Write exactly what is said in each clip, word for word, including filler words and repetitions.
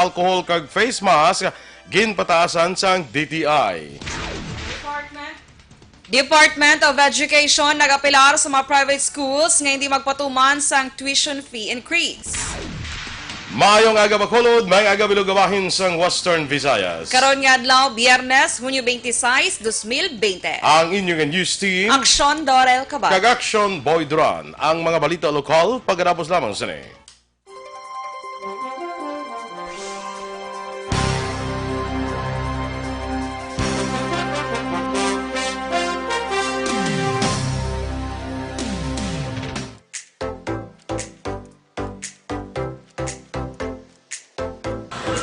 alcohol kag face mask ginpataasan sang D T I. Department of Education nagapilar sa mga private schools nga hindi magpatuman sang tuition fee increase. Maayong aga, Bacolod, maayong aga, Bilog, bahin sang Western Visayas. Karon nga adlaw, Biyernes, Hunyo twenty-six, dos mil bente. Ang inyong news team, Aksyon Dorel Cabal kag Aksyon Boy Duran. Ang mga balita lokal pagkatapos lamang sini.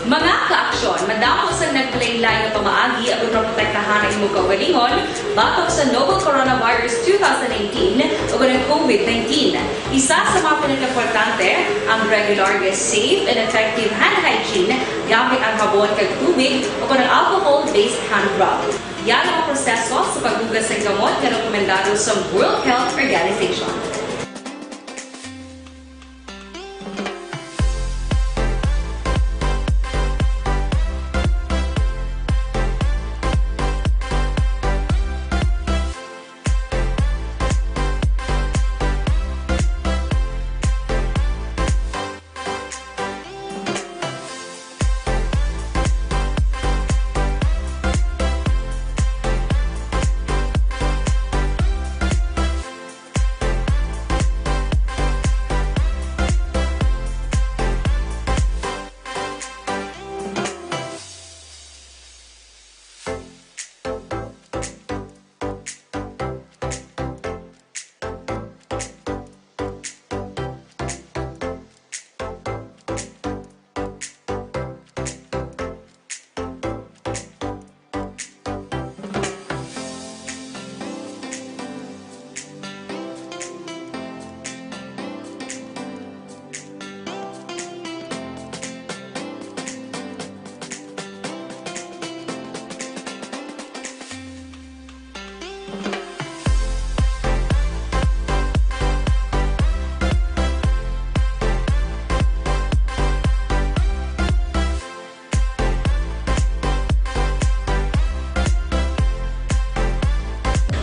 Mga kaaksyon, madamo sang naglain-lain nga pamaagi aron maprotektahan ang imong kaugalingon batok sa novel coronavirus two thousand nineteen ug ang COVID nineteen. Isa sa mga pinakaimportante, ang regular nga safe and effective hand hygiene gamit ang habon kag tubig o kon ang alcohol-based hand rub. Yan ang proseso sa paghugas sang kamot nga rekomendado sa World Health Organization.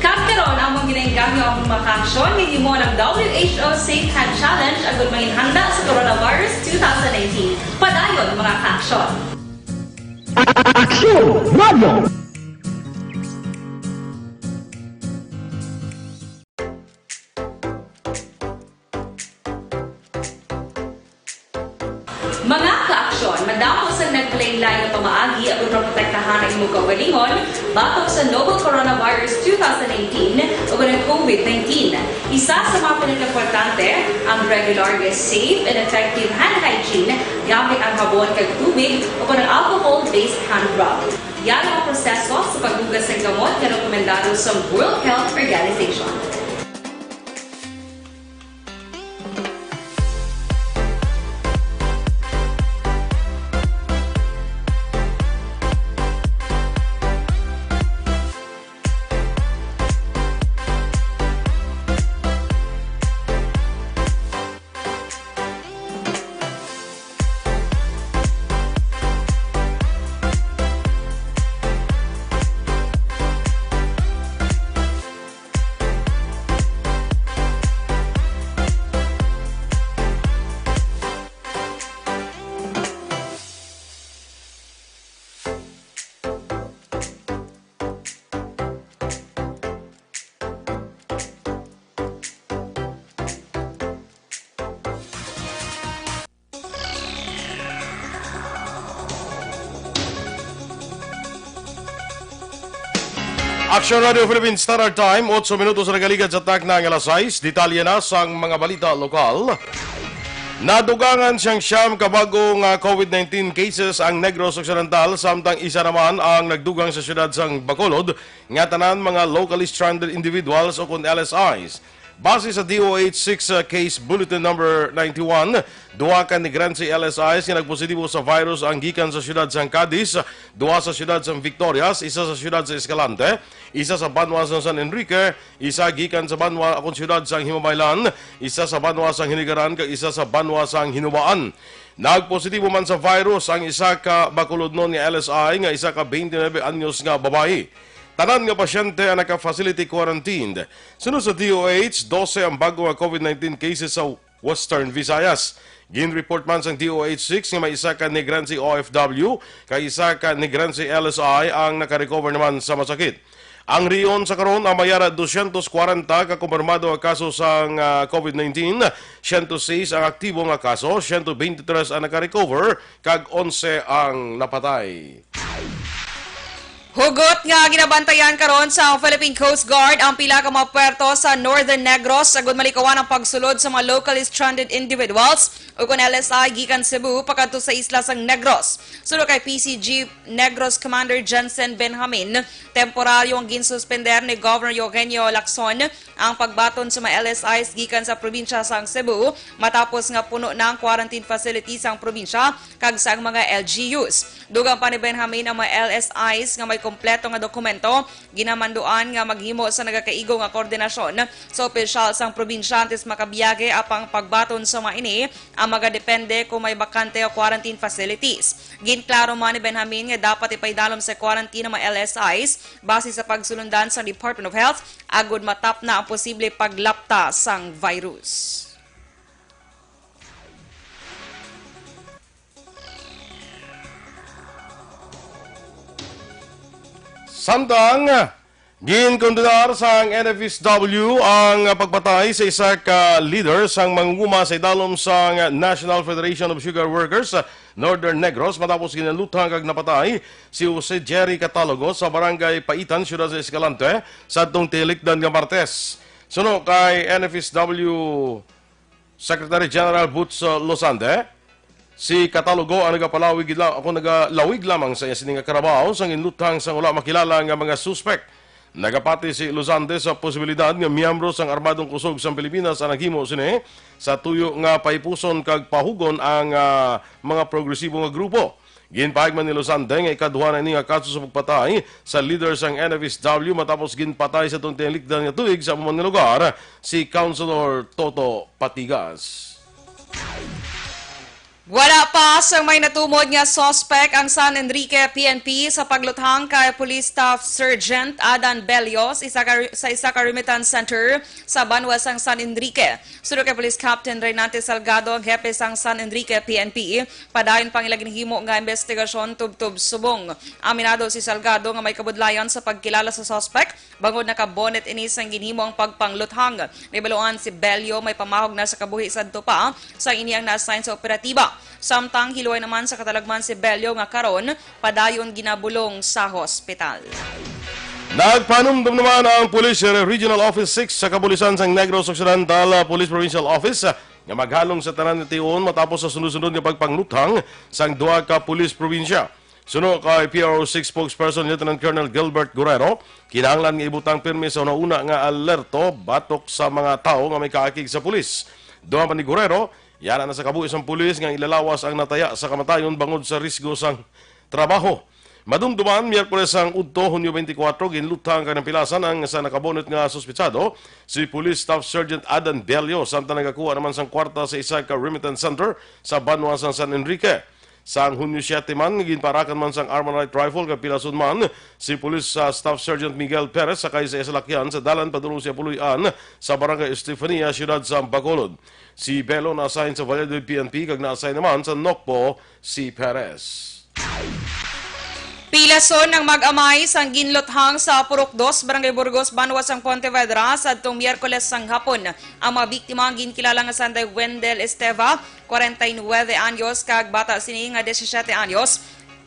Kag karon, amon ginainggangyo ang mga kaaksyon nga gihimo ng W H O Safe Hand Challenge agud manginhanda sa coronavirus two thousand nineteen. Padayon, mga kaaksyon. Aksyon Radio! Mga kaaksyon, madamo sang naglain-lain nga pamaagi aron maprotektahan ang imong kaugalingon batok sa novel coronavirus two thousand nineteen ug ang COVID nineteen. Isa sa mga pinakaimportante, ang regular nga safe and effective hand hygiene gamit ang habon kag tubig o kon ang alcohol-based hand rub. Yan ang proseso sa paghugas sang kamot nga rekomendado sa World Health Organization. Action Radio Philippines Standard Time, otso minutos na nagaligyad sa takna nga alas sais. Detalye na sang mga balita lokal. Nadugangan siyang siyam ka bag-o nga COVID nineteen cases ang Negros Occidental, samtang isa naman ang nagdugang sa siyudad sang Bacolod, nga tanan mga locally stranded individuals o kon L S Is. Base sa D O H six, uh, Case Bulletin Number ninety-one, duha ka Negrense L S Is nga nagpositibo sa virus ang gikan sa siyudad sang Cadiz, duha sa siyudad sang Victorias, isa sa siyudad sa Escalante, isa sa banwa sang San Enrique, isa gikan sa banwa akon siyudad sang Himabaylan, isa sa banwa sang Hinigaran, kag isa sa banwa sang Hinubaan. Nagpositibo man sa virus ang isa ka bakulodnon nga L S I nga isa ka twenty-nine anyos nga babayi. Tanan nga pasyente ang naka-facility quarantined. Sunod sa D O H, dose ang bago nga COVID nineteen cases sa Western Visayas. Gin-report man sang D O H six nga may isa ka Negrense O F W kag isa ka Negrense L S I ang naka-recover naman sa masakit. Ang rehiyon sa karon ang may ara dosyentos kwarenta ka kumpirmado nga kaso sang, ah, COVID nineteen, siyento sais ang aktibo nga kaso, siyento beintitres ang naka-recover, kag onse ang napatay. Hugot nga ginabantayan karon sa Philippine Coast Guard ang pila ka mga puerto sa Northern Negros agud malikawan ang pagsulod sa mga locally stranded individuals o kon L S I gikan Cebu pakadto sa isla sang Negros. Suno kay P C G Negros Commander Jensen Benjamin, temporaryo ang ginsuspender ni Governor Eugenio Lacson ang pagbaton sa mga L S Is gikan sa probinsya sang Cebu matapos nga puno na ang quarantine facility sang probinsya kag sang mga L G Us. Dugang pa ni Benjamin, ang mga L S Is nga may kompleto nga dokumento ginamanduan nga maghimo sa nagakaigo nga koordinasyon sa opisyal sang probinsya antes makabiyahe, apang pagbaton sa mga ini ang magadepende kung may bakante o quarantine facilities. Ginklaro man ni Benjamin nga dapat ipaidalom sa quarantine ang mga L S Is base sa pagsulundan sang Department of Health agud matapna ang posible paglapta sang virus. Samtang, ginkondenar sang N F S W ang pagpatay sa isa ka leader sang mangunguma sa idalom sang National Federation of Sugar Workers Northern Negros matapos ginaluthang kag napatay si Jose Jerry Catalogo sa Barangay Paitan, Siyudad sa Escalante, sa adtong tinikdan nga Martes. Suno kay N F S W Secretary General Boots, uh, Losande, si Catalogo ang nagapalawig la-, ako nagalawig lamang sa iya sini nga karabaw sang ginluthang sang wala makilala nga mga suspek. Nagapati si Losande sa posibilidad nga miyembro sang Armadong Kusog sang Pilipinas ang naghimo sini sa tuyo nga pahipuson kag pahugon ang, ah, mga progresibo nga grupo. Ginpahayag man ni Losande nga ikaduha na ini nga kaso sa pagpatay sa leader sang N F S W matapos ginpatay sa tuntialikdan nga tuig sa amo man nga lugar si Councilor Toto Patigas. Wala pa sang may natumod nga suspect ang San Enrique P N P sa pagluthang kay Police Staff Sergeant Adan Bello sa isa ka, sa isa ka remittance center sa banwa sang San Enrique. Suno kay Police Captain Reynante Salgado, ang hepe sang San Enrique P N P, padayon pa ang ila ginhimo nga investigasyon tubtob subong. Aminado si Salgado nga may kabudlayan sa pagkilala sa suspect, bangod naka-bonnet ini sang ginhimo ang pagpangluthang. Nahibaluan si Bello may pamahog na sa kabuhi sadto pa sang ini ang na-assign sa operatiba. Samtang hiluoy naman sa katalagman si Bello nga karon padayon ginabulong sa hospital. Nagpanumdom naman ang Police Regional Office six sa kapulisan sang Negros Occidental, ah, Police Provincial Office, ah, nga maghalong sa tanan nga tion matapos sa sunod-sunod nga pagpangluthang sang duha ka pulis probinsya. Suno kay P R O six spokesperson Lieutenant Colonel Gilbert Guerrero, kinahanglan nga ibutang pirmi sa una-una nga alerto batok sa mga tawo nga may kaakig sa pulis. Duha pa ni Guerrero, yara na sa kabuhi sang pulis nga ilalawas ang nataya sa kamatayon bangod sa risgo sang trabaho. Madumduman, Miyerkules sang udto, Hunyo twenty-four, ginluthang kag napilasan ang sa nakabonot nga suspetsado, si Police Staff Sergeant Adan Bello, samtang nagakuha naman sang kwarta sa isa ka remittance center sa banwa sang San Enrique. Sang Hunyo siete man, ginparakan man sang Armalite rifle kag pilason man si Police, ah, Staff Sergeant Miguel Perez sakay sa iya salakyan sa dalan padulong sa Puloy-an sa Barangay Estefania, siyudad sa Bacolod. Si Bello na-assign sa Valladolid P N P kag na-assign naman sa Nocpo si Perez. Pilason ang mag-amay sang ginluthang sa Purok Dos, Barangay Burgos, banwa sang Pontevedra, sadtong Miyerkules sang hapon. Ang mga biktima ang ginkilala nga sanday Wendell Esteva, kwarenta y nuebe anyos, kag bata sini nga disisiete anyos.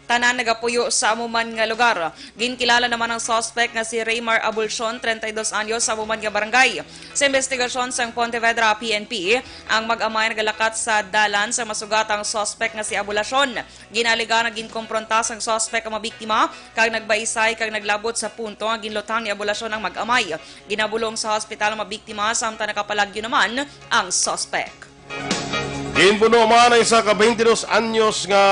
Tanan nagapuyo sa amo man nga lugar. Ginkilala naman ang suspect nga si Raymar Abulcion, treinta y dos anyos, sa amo man nga barangay. Sa investigasyon sang Pontevedra P N P, ang mag-amay nagalakat sa dalan sa masugatang suspect nga si Abulacion. Ginaalegar nga ginkompronta sang suspect ang mga biktima kag nagbaisay kag naglabot sa punto nga ginluthang ni Abulacion ang mag-amay. Ginabulong sa hospital ang mga biktima samtang nakapalagyo naman ang suspect. Ginpuno man ang isa ka twenty-dos anyos nga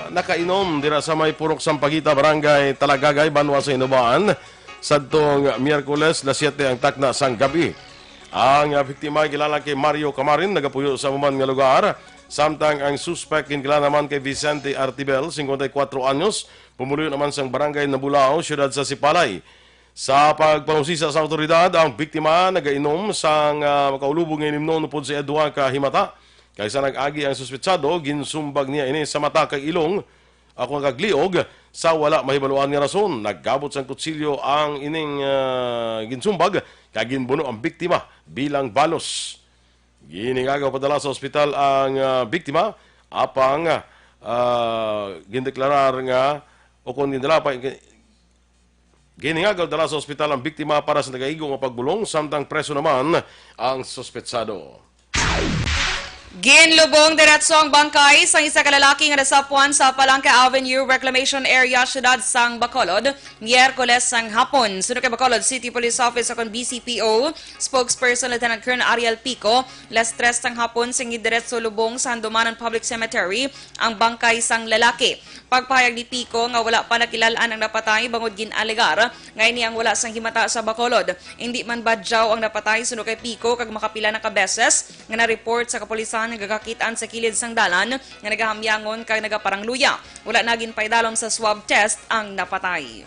nakainom dira sa may Purok Sampaguita, Barangay Talagagay, banwa sa Inubaan, sadtong Miyerkules, las siete ang takna sang gab-i. Ang, ah, biktima kilala kay Mario Camarin, nagapuyo sa amo man nga lugar. Samtang ang suspek ginkilala naman kay Vicente Artibel, singkwenta y kuwatro anyos, pumuluyo naman sang Barangay Nabulao, siyudad sa Sipalay. Sa pagpangusisa sa awtoridad, ang biktima nagainom sang, ah, makaulubog nga inimnon upod sa iya duha ka himata. Kay sa nag-agi ang suspetsado, ginsumbag niya ini sa mata kag ilong, ako nga kagliog, sa wala mahibaluan nga rason. Nagkabot sang kutsilyo ang ining, ah, ginsumbag, kag ginbuno ang biktima bilang balos. Giningagaw padala sa ospital ang, ah, biktima, apang, ah, gindeklarar nga, o kon gindala pa, giningagaw dala sa ospital ang biktima para sa nagaigo nga pagbulong, samtang preso naman ang suspetsado. Ginlubong diretso ang bangkay sang isa ka lalaki nga nasapuan sa Palangka Avenue Reclamation Area, siyudad sang Bacolod, Miyerkules sang hapon. Suno kay Bacolod City Police Office, akon B C P O spokesperson Lieutenant Colonel Ariel Pico, las tres sang hapon sang gindiretso lubong sa Handumanan Public Cemetery ang bangkay sang lalaki. Pagpahayag ni Pico nga wala pa nakilal-an ang napatay bangod gin-alegar nga ini ang wala sang himata sa Bacolod. Indi man badyaw ang napatay, suno kay Pico, kag makapila na ka beses nga na-report sa kapulisan nga gakakit-an sa kilid sang dalan nga nagahamyangon kag nagaparangluya. Wala na ginpaidalom sa swab test ang napatay.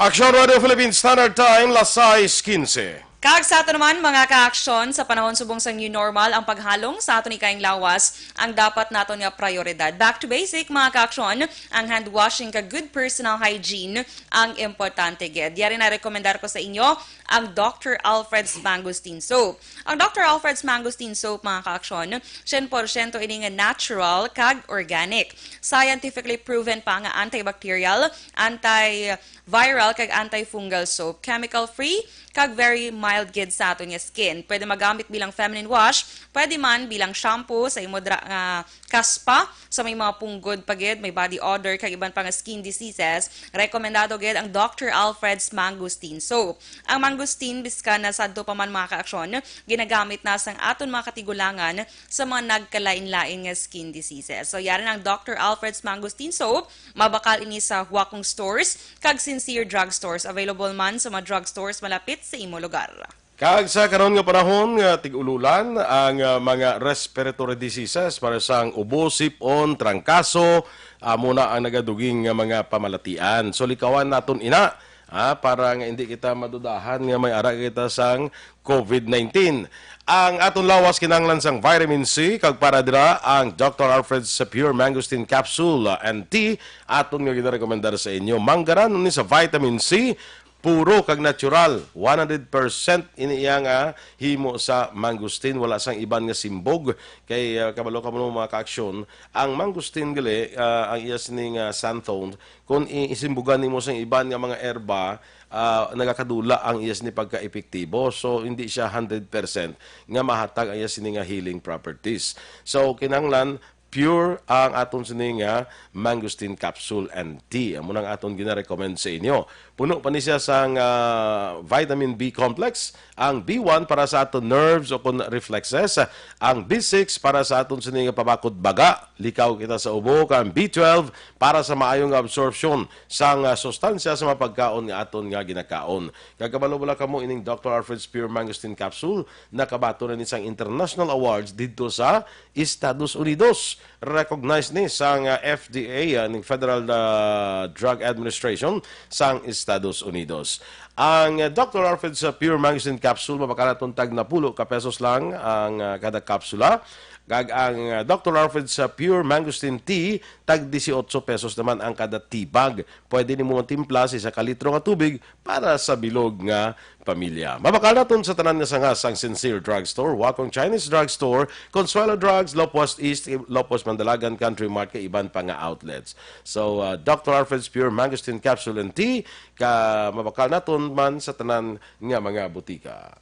Aksyon Radio Philippine Standard Time, las sais quince. Kag sa ato naman, mga ka-aksyon, sa panahon subong sang new normal, ang paghalong sa aton ikaayong lawas ang dapat naton nga prioridad. Back to basic, mga ka-aksyon, ang hand washing kag good personal hygiene ang importante gid. Yari na rekomendar ko sa inyo ang Doctor Alfred's Mangosteen Soap. Ang Doctor Alfred's Mangosteen Soap, mga ka-aksyon, syen porsyento ini nga natural kag organic. Scientifically proven pa nga antibacterial, antiviral, kag antifungal soap. Chemical free, kag very mild gid sa aton nga skin. Pwede magamit bilang feminine wash, pwede man bilang shampoo sa imo dra-, nga kaspa, sa may mga punggod pa gid, may body odor, kag iban pa nga skin diseases. Rekomendado gid ang Doctor Alfred's Mangosteen Soap. Ang mangosteen, biskan na sadto pa man, mga ka-aksyon, ginagamit na sang aton mga katigulangan sa mga nagkalain-lain nga skin diseases. So, yari na ang Doctor Alfred's Mangosteen Soap. Mabakal ini sa Huakong Stores kag Sincere Drug Stores. Available man sa mga drug stores malapit sa imo lugar. Kag sa karon nga panahon nga tig-ululan, ang, ah, mga respiratory diseases para sang ubo, sip-on, trangkaso, amo na ang nagaduging nga mga pamalatian. So, likawan naton ina, ah, para nga hindi kita madudahan nga may ara kita sang COVID nineteen. Ang aton lawas kinahanglan sang vitamin C, kag para dira ang Doctor Alfred's Pure Mangosteen Capsule, ah, and Tea, aton nga ginarekomendar sa inyo. Manggaranon ni sa vitamin C, puro kag natural, one hundred percent ini iya nga himo sa mangosteen, wala sang iban nga simbog. Kay, ah, kabalo ka mo, mga ka-aksyon, ang mangosteen gali, ah, ang iya sini nga xanthone, kung i-, isimbugan nimo sang iban nga mga erba, ah, nagakadula ang iya sini pagka-epektibo. So, hindi siya hundred percent nga mahatag ang iya sini nga healing properties. So, kinahanglan pure ang aton sini nga mangosteen capsule and tea. Amo nang aton ginarecommend sa inyo. Puno pa ni siya sang, ah, vitamin B complex, ang B one para sa aton nerves o kon reflexes, ang B six para sa aton sini nga pabakod baga, likaw kita sa ubo, kag ang B twelve para sa maayo nga absorption sang, ah, sustansya sa mga pagkaon nga aton nga ginakaon. Kag kabalo bala kamo ining Doctor Alfred's Pure Mangosteen Capsule, nakabaton na ni sang international awards didto sa Estados Unidos. Recognize ni sang, ah, F D A, ah, ning Federal, ah, Drug Administration sang Estados Unidos. Ang, ah, Doctor Alfred's, ah, Pure Mangosteen Capsule, mabakal naton tag napulo ka pesos lang ang, ah, kada kapsula. Kag ang, ah, Doctor Alfred's, ah, Pure Mangosteen Tea, tag dieciocho pesos naman ang kada tea bag. Pwede nimo matimpla sa isa ka litro nga tubig para sa bilog nga pamilya. Mabakal naton sa tanan nga sanga sang Sincere Drugstore, Wakong Chinese Drugstore, Consuelo Drugs, Lopos East, Lopos Mandalagan Country Mart, kag iban pa nga outlets. So, uh, Doctor Alfred's Pure Mangosteen Capsule and Tea, ka mabakal naton man sa tanan nga mga butika.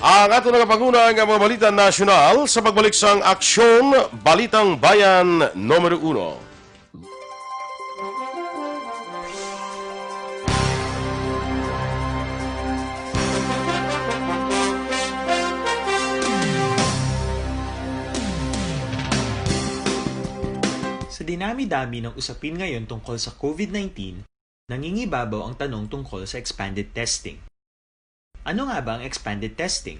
Ang ato nagapanguna nga mga balita nasyonal sa pagbalik sang Aksyon, Balitang Bayan Numero Uno. Sa dinami-dami ng usapin ngayon tungkol sa COVID nineteen, Nangingibabaw ang tanong tungkol sa expanded testing. Ano nga ba ang expanded testing?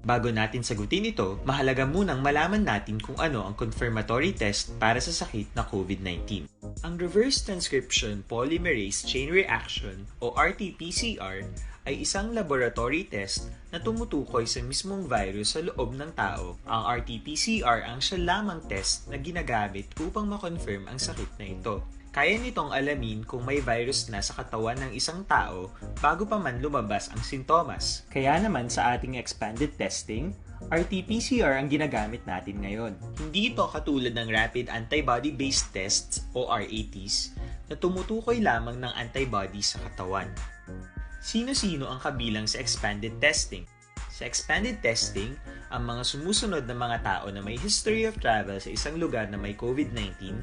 Bago natin sagutin ito, mahalaga munang malaman natin kung ano ang confirmatory test para sa sakit na COVID nineteen. Ang reverse transcription polymerase chain reaction o R T P C R ay isang laboratory test na tumutukoy sa mismong virus sa loob ng tao. Ang R T P C R ang siya lamang test na ginagamit upang ma-confirm ang sakit na ito. Kaya nitong alamin kung may virus na sa katawan ng isang tao bago pa man lumabas ang sintomas. Kaya naman sa ating expanded testing, R T P C R ang ginagamit natin ngayon. Hindi ito katulad ng rapid antibody-based tests o R A Ts na tumutukoy lamang ng antibodies sa katawan. Sino-sino ang kabilang sa expanded testing? Sa expanded testing, ang mga sumusunod na mga tao na may history of travel sa isang lugar na may COVID nineteen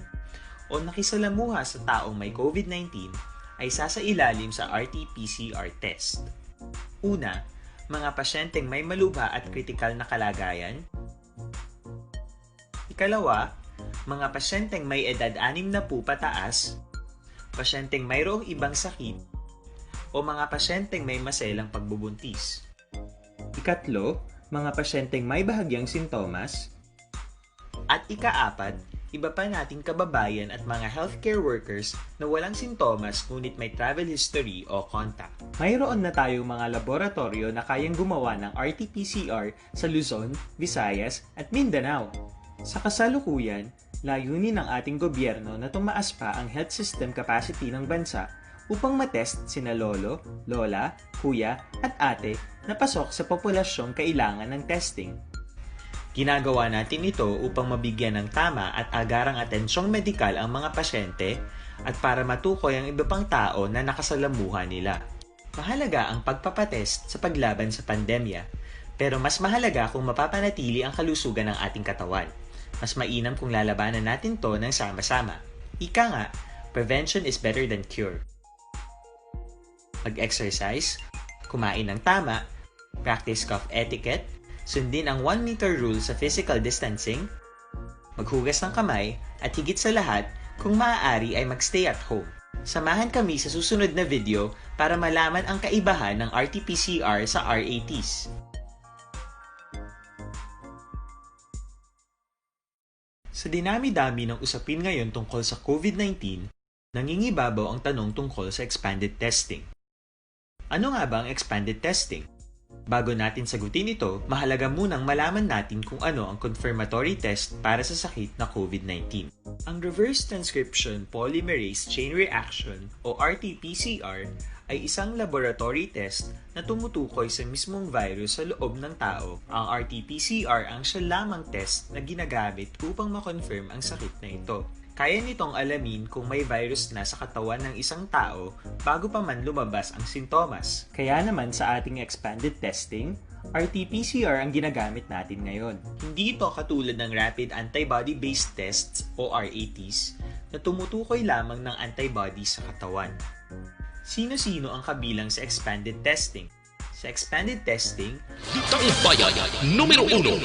o nakisalamuha sa taong may COVID nineteen ay sasailalim sa R T P C R test. Una, mga pasyenteng may malubha at kritikal na kalagayan. Ikalawa, mga pasyenteng may edad anim na po pataas, pasyenteng mayroong ibang sakit, o mga pasyenteng may maselang pagbubuntis. Ikatlo, mga pasyenteng may bahagyang sintomas. At ikaapat, iba pa nating kababayan at mga healthcare workers na walang sintomas ngunit may travel history o contact. Mayroon na tayong mga laboratoryo na kayang gumawa ng R T P C R sa Luzon, Visayas, at Mindanao. Sa kasalukuyan, layunin ng ating gobyerno na tumaas pa ang health system capacity ng bansa upang matest sina lolo, lola, kuya, at ate na pasok sa populasyong kailangan ng testing. Ginagawa natin ito upang mabigyan ng tama at agarang atensyong medikal ang mga pasyente at para matukoy ang iba pang tao na nakasalamuha nila. Mahalaga ang pagpapatest sa paglaban sa pandemya, pero mas mahalaga kung mapapanatili ang kalusugan ng ating katawan. Mas mainam kung lalabanan natin 'to ng sama-sama. Ika nga, prevention is better than cure. Mag-exercise, kumain ng tama, practice cough etiquette, sundin ang one meter rule sa physical distancing, maghugas ng kamay, at higit sa lahat, kung maaari ay mag-stay at home. Samahan kami sa susunod na video para malaman ang kaibahan ng R T P C R sa R A Ts. Sa dinami-dami ng usapin ngayon tungkol sa COVID nineteen, nangingibabaw ang tanong tungkol sa expanded testing. Ano nga ba ang expanded testing? Bago natin sagutin ito, mahalaga munang malaman natin kung ano ang confirmatory test para sa sakit na COVID nineteen. Ang reverse transcription polymerase chain reaction o R T P C R ay isang laboratory test na tumutukoy sa mismong virus sa loob ng tao. Ang R T P C R ang siya lamang test na ginagamit upang ma-confirm ang sakit na ito. Kaya nitong alamin kung may virus na sa katawan ng isang tao bago pa man lumabas ang sintomas. Kaya naman sa ating expanded testing, R T P C R ang ginagamit natin ngayon. Hindi ito katulad ng rapid antibody-based tests o R A Ts na tumutukoy lamang ng antibodies sa katawan. Sino-sino ang kabilang sa expanded testing? Sa expanded testing, Tambayan numero uno.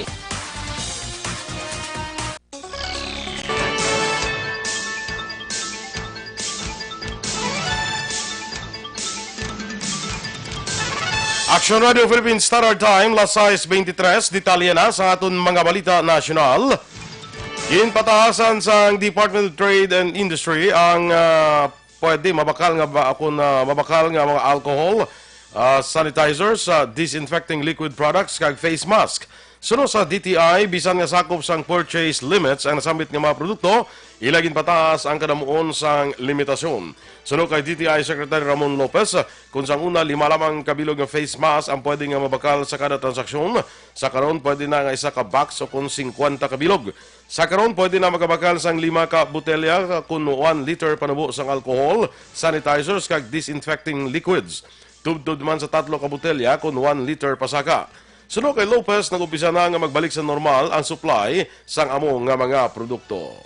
Action Radio Philippines Standard Time, las sais beintitrés. Detalye na sa aton mga balita nasyonal. Ginpataasan sang Department of Trade and Industry ang, ah, pwede mabakal nga ba, kung, ah, mabakal nga mga alcohol, ah, sanitizers, ah, disinfecting liquid products, kag face mask. Suno sa D T I, bisan nga sakop sang purchase limits ang nasambit nga mga produkto, ila ginpataas ang kadamuon sang limitasyon. Suno kay D T I Secretary Ramon Lopez, kung sang una lima lamang ka bilog nga face mask ang pwede nga mabakal sa kada transaksyon, sa karon pwede na nga isa ka box o kon singkwenta ka bilog. Sa karon pwede na magabakal sang lima ka botelya kon one liter panubo sang alcohol, sanitizers kag disinfecting liquids. Tubtob man sa tatlo ka botelya kon one liter pasaka. Suno kay Lopez, nag-umpisa na nga magbalik sa normal ang supply sang amo nga mga produkto.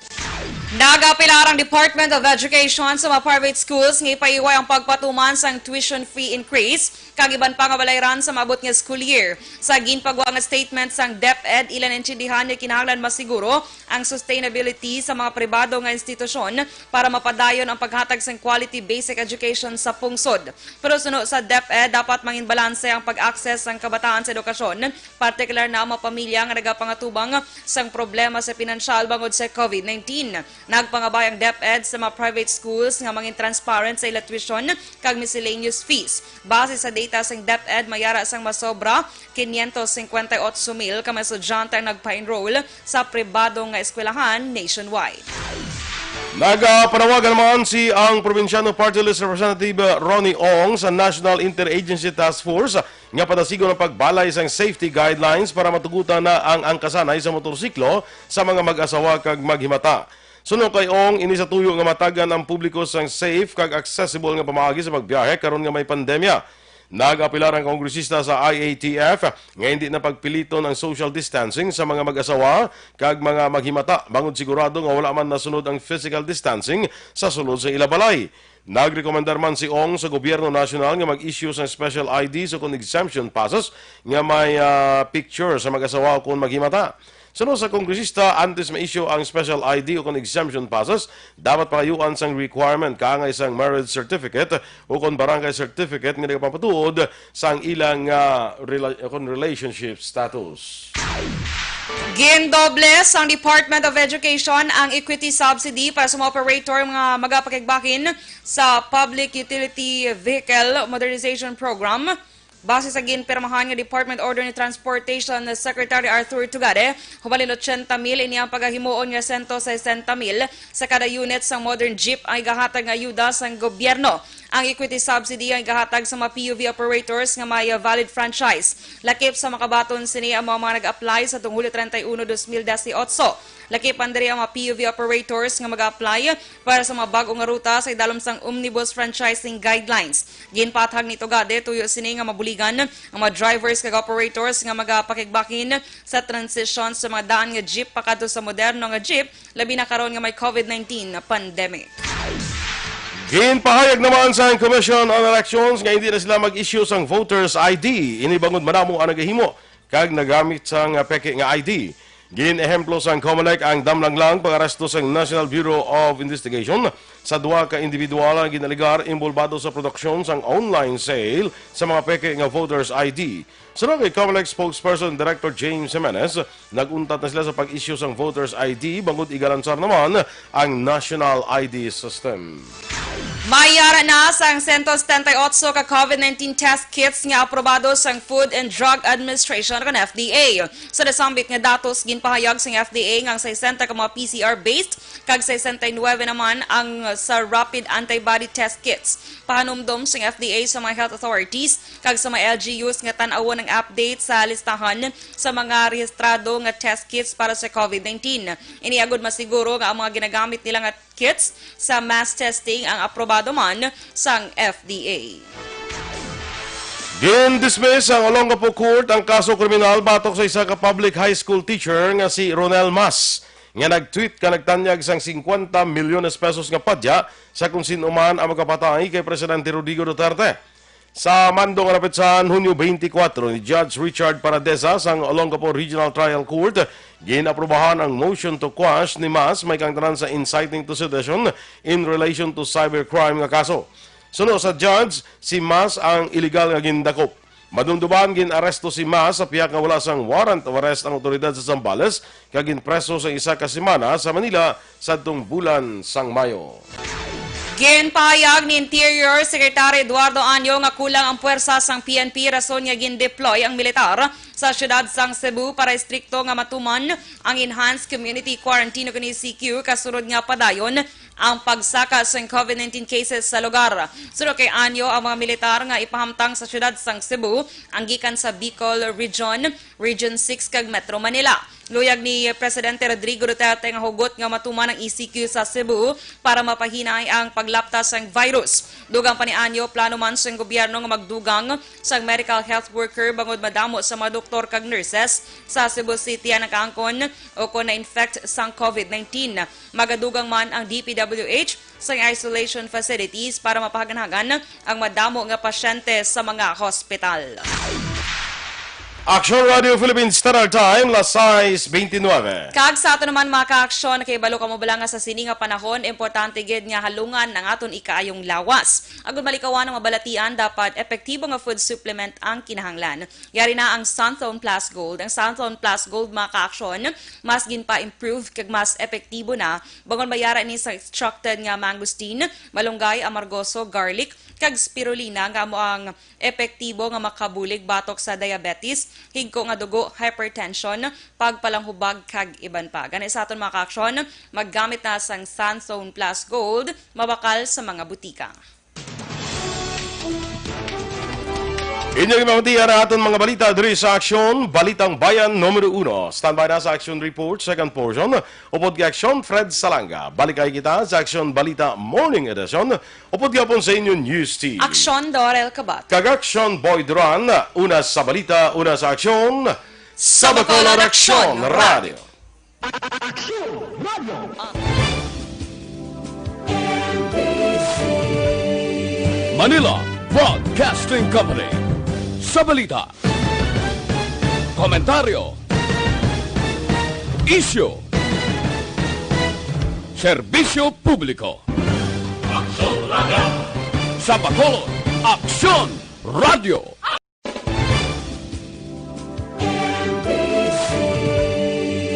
Nagapilar ang Department of Education sa mga private schools nga ipaiway ang pagpatuman sang tuition fee increase kag iban pa nga balayran sa maabot nga school year. Sa ginpagwa nga statement sang DepEd, ila naintindihan nga kinahanglan masiguro ang sustainability sa mga pribado nga institusyon para mapadayon ang paghatag sang quality basic education sa pungsod. Pero suno sa DepEd, dapat mangin balanse ang pag-access sang kabataan sa edukasyon, partikular na ang mga pamilya nga nagapangatubang sang problema sa pinansyal bangod sa COVID nineteen. Nagpangabay ang DepEd sa mga private schools nga mangin transparent sa ila tuition kag miscellaneous fees. Base sa data sang DepEd, may ara sang masobra quinientos cincuenta y ocho mil ka mga estudyante ang nagpa-enroll sa pribado nga eskwelahan nationwide. Nagapanawagan naman si ang Probinsyano Party List Representative Ronnie Ong sa National Interagency Task Force nga padasigon ang pagbalay sang safety guidelines para matugutan na ang angkasanay sa motorsiklo sa mga mag-asawa kag maghimata. Suno kay Ong, ini sa tuyo nga matagan ang publiko sang safe kag accessible nga pamaagi sa pagbiyahe karon nga may pandemya. Nag-apelar ang kongresista sa I A T F nga hindi na pagpiliton ang social distancing sa mga mag-asawa kag mga maghimata bangod sigurado nga wala man nasunod ang physical distancing sa sulod sa ila balay. Nagrekomendar man si Ong sa gobyerno nasyonal nga mag-issue sang special I Ds o kon exemption passes nga may, ah, picture sa mag-asawa o kon maghimata. Suno sa kongresista, antes ma-issue ang special I D o kon exemption passes, dapat pangayuan sang requirement kaangay sang marriage certificate o kon barangay certificate nga nagapapatuod sang ilang, ah, rela-, kon relationship status. Gindoble sang Department of Education ang equity subsidy para sa mga operator nga magapakigbahin sa Public Utility Vehicle Modernization Program. Base sa ginpirmahan nga department order ni Transportation Secretary Arthur Tugade, hubalin ochenta mil ini ang pagahimuon nga sento sesenta mil sa kada unit sang modern jeep ang igahatag nga ayuda sang gobyerno. Ang equity subsidy ang igahatag sa mga P U V operators nga may valid franchise. Lakip sa makabaton sini ang mga, mga nag-apply sa tung Hulyo treinta y uno, dos mil dieciocho. Lakip man diri ang mga P U V operators nga mag-apply para sa mga bag-o nga ruta sa idalom sang Omnibus Franchising Guidelines. Ginpathag ni Tugade, tuyo sini nga mabuligan ang mga drivers kag operators nga magapakigbahin sa transition sa mga daan nga jeep pakadto sa moderno nga jeep, labi na karon nga may COVID nineteen na pandemic. Ginpahayag naman sang Commission on Elections nga hindi na sila mag-issue sang voters I D, ini bangod madamo ang nagahimo kag nagamit sang peke nga I D. Gin-ehemplo sang Comelec ang damlanglang pag-aresto sang National Bureau of Investigation sa duha ka individual nga gin-alegar inbolbado sa produksyon sang online sale sa mga peke nga voters I D. Suno kay Comelec spokesperson Director James Jimenez, nag-untat na sila sa pag-issue sang voters I D bangod igalansar naman ang national I D system. May ara na sang sento setenta y ocho ka COVID nineteen test kits nga aprobado sang Food and Drug Administration, kan F D A. Sa nasambit nga datos, ginpahayag sang F D A nga ang sesenta ka mga P C R-based kag sesenta y nuebe naman ang sa rapid antibody test kits. Pahanumdom sang F D A sa mga health authorities kag sa mga L G Us nga tan-awon ang update sa listahan sa mga rehistrado nga test kits para sa COVID nineteen. Ini agud masiguro nga ang mga ginagamit nila nga kits sa mass testing ang aprobado man sang F D A. Gin-dismiss sang Olongapo Court ang kaso kriminal batok sa isa ka public high school teacher nga si Ronel Mas, nga nag-tweet nga nagtanyag sang singkwenta milyones pesos nga padya sa kung sin-o man ang magapatay kay Presidente Rodrigo Duterte. Sa mando nga napetsahan Hunyo twenty-four ni Judge Richard Paradesa sang Olongapo Regional Trial Court, gin-aprobahan ang motion to quash ni Mas, may kaangtanan sa inciting to sedition in relation to cybercrime nga kaso. Suno sa judge, si Mas ang iligal nga gindakop. Madumduman, gin-aresto si Mas sa pihak nga wala sang warrant of arrest ang awtoridad sa Zambales kag ginpreso sa isa ka semana sa Manila sadtong bulan sang Mayo. Ginpahayag ni Interior Secretary Eduardo Año nga kulang ang puwersa sang P N P rason nga gin-deploy ang militar sa siyudad sang Cebu para estrikto nga matuman ang enhanced community quarantine o kini C Q kasunod nga padayon ang pagsaka sang COVID nineteen cases sa lugar. Suno kay Año, ang mga militar nga ipahamtang sa siyudad sang Cebu ang gikan sa Bicol Region, Region six kag Metro Manila. Luyag ni Presidente Rodrigo Duterte nga hugot nga matuman ang E C Q sa Cebu para mapahinay ang paglapta sang virus. Dugang pa nianyo, plano man sang gobyerno nga magdugang sang medical health worker bangod madamo sa mga doktor kag nurses sa Cebu City ang nakaangkon o kon na-infect sang COVID nineteen. Magadugang man ang D P W H sang isolation facilities para mapahaganhagan ang madamo nga pasyente sa mga hospital. Aksyon Radio Philippines Standard Time, las sais veintinueve. Kag sa aton naman, mga kaaksyon, nakahibalo kamo bala nga sa sini nga panahon, importante gid nga halungan ang aton ikaayong lawas. Agud malikawan ang mabalatian, dapat epektibo nga food supplement ang kinahanglan. Yari na ang Santhone Plus Gold. Ang Santhone Plus Gold, mga kaaksyon, mas ginpa-improve kag mas epektibo na, bangod may yara ini sa extracted nga mangosteen, malunggay, amargoso, garlic, kag spirulina nga amo ang epektibo nga makabulig batok sa diabetes, higko nga dugo, hypertension, pagpalanghubag, kag iban pa. Gani sa aton, mga kaaksyon, maggamit na sang Santhone Plus Gold, mabakal sa mga butika. Inyong ipamatian ang aton mga balita diri sa Aksyon, Balitang Bayan Numero Uno. Standby na sa Aksyon Report, second portion, upod kay Aksyon Fred Salanga. Balik kay kita sa Aksyon Balita Morning Edition, upod gihapon sa inyo News Team. Aksyon Dorel Kabat. Kag Aksyon Boy Duran, una sa balita, una sa aksyon, sa Bacolod Aksyon Radio. Aksyon Radio. Manila Broadcasting Company. Sa balita, komentaryo, isyu, serbisyo publiko. Aksyon Radio. Sa Bacolod, Aksyon Radio.